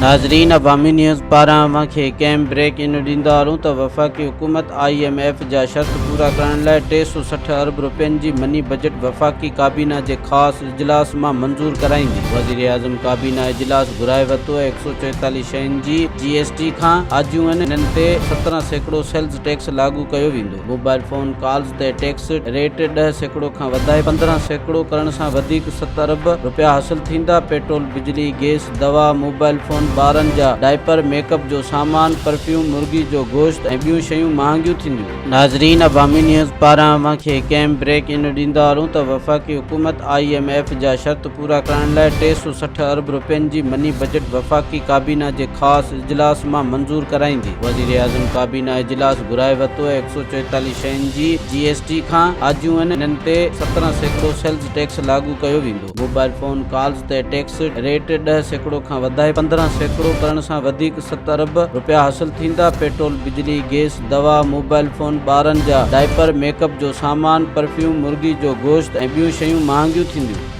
ناظرين عوامي نيوز پاران اوهان کي هڪ اهم بريڪ ان ڏيندا هلون ته وفاقي حڪومت I M F جا شرط پورا ڪرڻ لاء 360 ارب رپين جي مني بجيٽ وفاقي ڪابينا جي خاص اجلاس مان منظور ڪرائيندي. وزيراعظم ڪابينا اجلاس گهرائي ورتو ۽ 144 شين جي جي ايس ٽي کان آجيون آهن انهن تي 17% سيلز ٽيڪس لاڳو ڪيو ويندو. موبائل فون ڪالز تي ٽيڪس ريٽ 10% کان وڌائي 15% ڪرڻ سان وڌيڪ 7 ارب رپيا حاصل ٿيندا، پيٽرول، بجلي، گئس، دوا، موبائل فون، ٻارن جا ڊائپر، ميڪ اپ جو سامان، پرفيوم، مرغي جو گوشت ۽ ٻيون شيون مهانگيون ٿينديون. ناظرين عوامي نيوز پاران اوهان کي هڪ اهم بريڪ ان ڏيندا هلون ته وفاقي حڪومت I M F جا شرط پورا ڪرڻ لاء 360 ارب رپين جي مني بجيٽ وفاقي ڪابينا جي خاص اجلاس مان منظور ڪرائيندي. وزيراعظم ڪابينا اجلاس گهرائي ورتو ۽ 144 شين جي جي ايس ٽي کان آجيون آهن انهن تي 17% سيلز ٽيڪس لاڳو ڪيو ويندو. موبائل فون ڪالز تي ٽيڪس ريٽ 10% کان وڌائي 15% ڪرڻ سان وڌيڪ 7 ارب رپيا حاصل ٿيندا، پيٽرول، بجلي، گئس، دوا، موبائل فون، ٻارن جا ڊائپر، ميڪ اپ جو سامان، پرفيوم، مرغي جو گوشت ۽ ٻيون شيون مهانگيون ٿينديون.